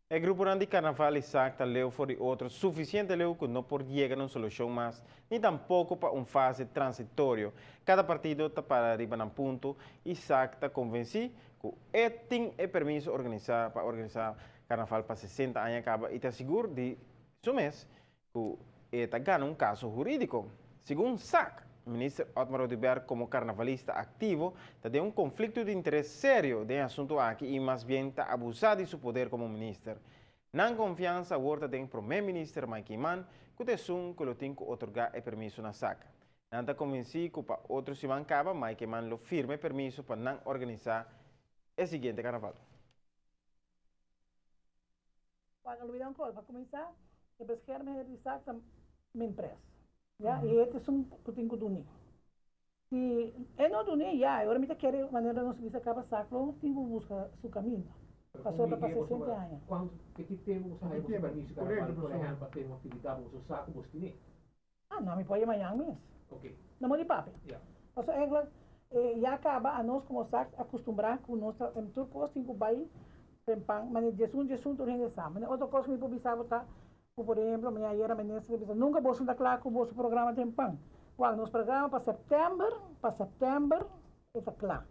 E gruponan di Carnaval y sac ta leu for di otro suficiente leu cu no por yega na un solucion mas, ni tampoco pa un fase transitorio. Cada partido ta para riba nan punto y sac ta convenci cu e tin e permiso organisa pa organisa Carnaval pa 60 aña caba y ta sigur di su mes cu e ta gana un caso huridico. Segun sac, Minister Otmar Oduber como carnavalista activo ta den un conflicto di interes serio den e asunto aki y mas bien ta abusa di su poder como minister. Nan confiansa awor ta den Prome Minister Mike Eman cu ta esun cu lo tin cu otorga e permiso na sac. Nan ta convenci cu pa otro siman caba Mike Eman lo firma e permiso pa nan organisa e siguiente carnaval. Juan, olvida un cosa, pa cuminsa, e beschermheer di sac ta Minpres, ya, y e ta esun cu tin cu duni. Si e no duni, ya, e ora mi ta kere, manera nos bisa caba sac lo tin cu busca su caminda, pasobra pa 60 aña. Cuanto, te ki tempo boso haya boso permiso carnaval, por ehempel, pa tene un actividad boso sa cu boso tene? Ah, no, mi por yama Jan mes. No mo di papia. Pasobra eigenlijk ya caba anos como sax acostumbra cu nos ta tur cos tin cu bay tempan, mane 11 11 tur hende sa. Mane otro cos cu mi por bisa bo ta cu por ehemplo mane ayera minister ta bisa nunca boso no ta cla cu boso programa tempan. Wak nos programa pa september, pa september e ta cla.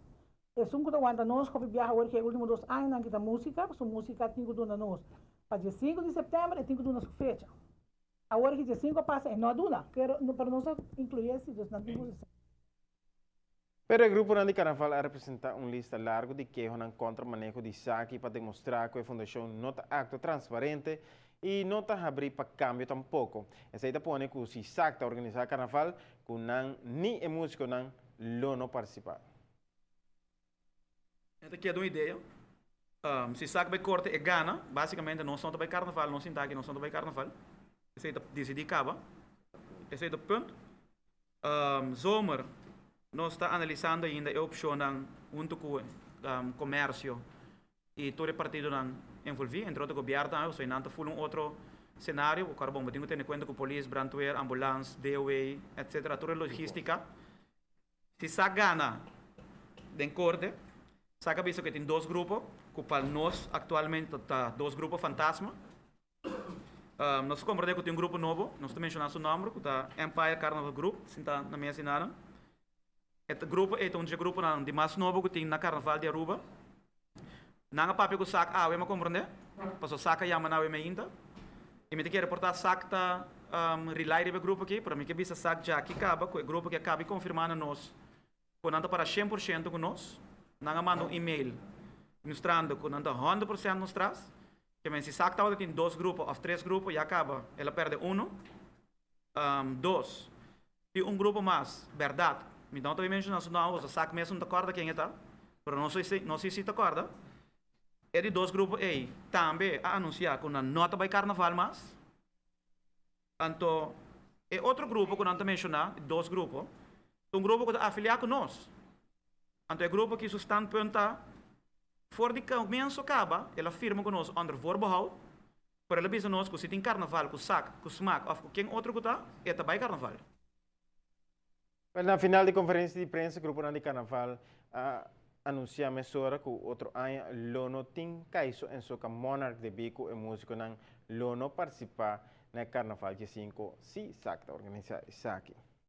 Esun cu ta wanta nos hopi biaha awor ki e ultimo 2 añanan ki ta musica, pasobra musica tin cu duna nos pa 15 di september e tin cu duna su fecha. Awor ki 15 a pasa e no a duna, pero pero nos a incluye si dus nan tin cu. Pero e gruponan di Carnaval a representa un lista largo di kehonan contra maneho di Saki pa demostra cu e fundacion no ta actua transparente y no ta habri pa cambio tampoco. Esey ta pone cu si Sak ta organisa Carnaval, cu nan ni e musiconan lo no participa. E ta keda un idea. Si sak bai korte e gana, basikamente nos no ta bai karnaval, nos sinta aki nos no ta bai karnaval. Esei ta disidí kaba. Esei ta punt. Zomer nos ta analisando ainda e opshonnan huntu ku komersio i tur e partidonan envolví, entre otro gobièrnu tambe, pasobra nan ta ful un otro senario. Kòrda bon, bo tin ku tene kuenta ku polis, brandweer, ambulans, DOW, etsetera, tur e logístika. Si sa gana den korte, sa ka bisa ku e tin dos grupo, ku pa nos aktualmente ta dos grupo fantasma. Nos ta komprendé ku tin un grupo nobo, nos ta menshoná su nòmber, ku ta Empire Carnival Group, sinta na mes di nan. E grupo ei ta un dje gruponan di mas nobo ku tin na Karnaval di Aruba. Nan a papia ku Sak awe, mi a komprendé, pasobra Sak a yama nan awe meinta. I mi ta kere por ta Sak ta rely riba e grupo aki, pero mi ke bisa Sak djaki kaba ku e grupo aki a kaba di konfirmá na nos ku nan ta para 100% ku nos. Nan a manda un email mustrando ku nan ta 100% nos tras. Ke men si Sak tabata tin dos grupo òf tres grupo ya kaba el a pèrdè uno. Dos, tin un grupo mas, bèrdat, mi no ta bin menshoná su nòmber pasobra Sak mes no ta kòrda ken e ta, pero nos nos si ta kòrda. E di dos grupo ei tambe a anunsiá ku nan no ta bai karnaval mas. Anto e otro grupo ku nan ta menshoná, di dos grupo, ta un grupo ku ta afiliá ku nos. Anto e grupo aki su standpunt ta, for di komienso kaba el a firma ku nos onder voorbehoud, pero el a bisa nos ku si tin karnaval ku sak, ku smak òf ku ken otro ku ta, e ta bai karnaval. Wel, na final di konferensia di prensa gruponan di karnaval a anunsiá mesora ku otro aña lo no tin Kaiso en Soca Monarch debí ku e músikonan lo no partisipá na e karnaval 15 si sak ta organisá esaki.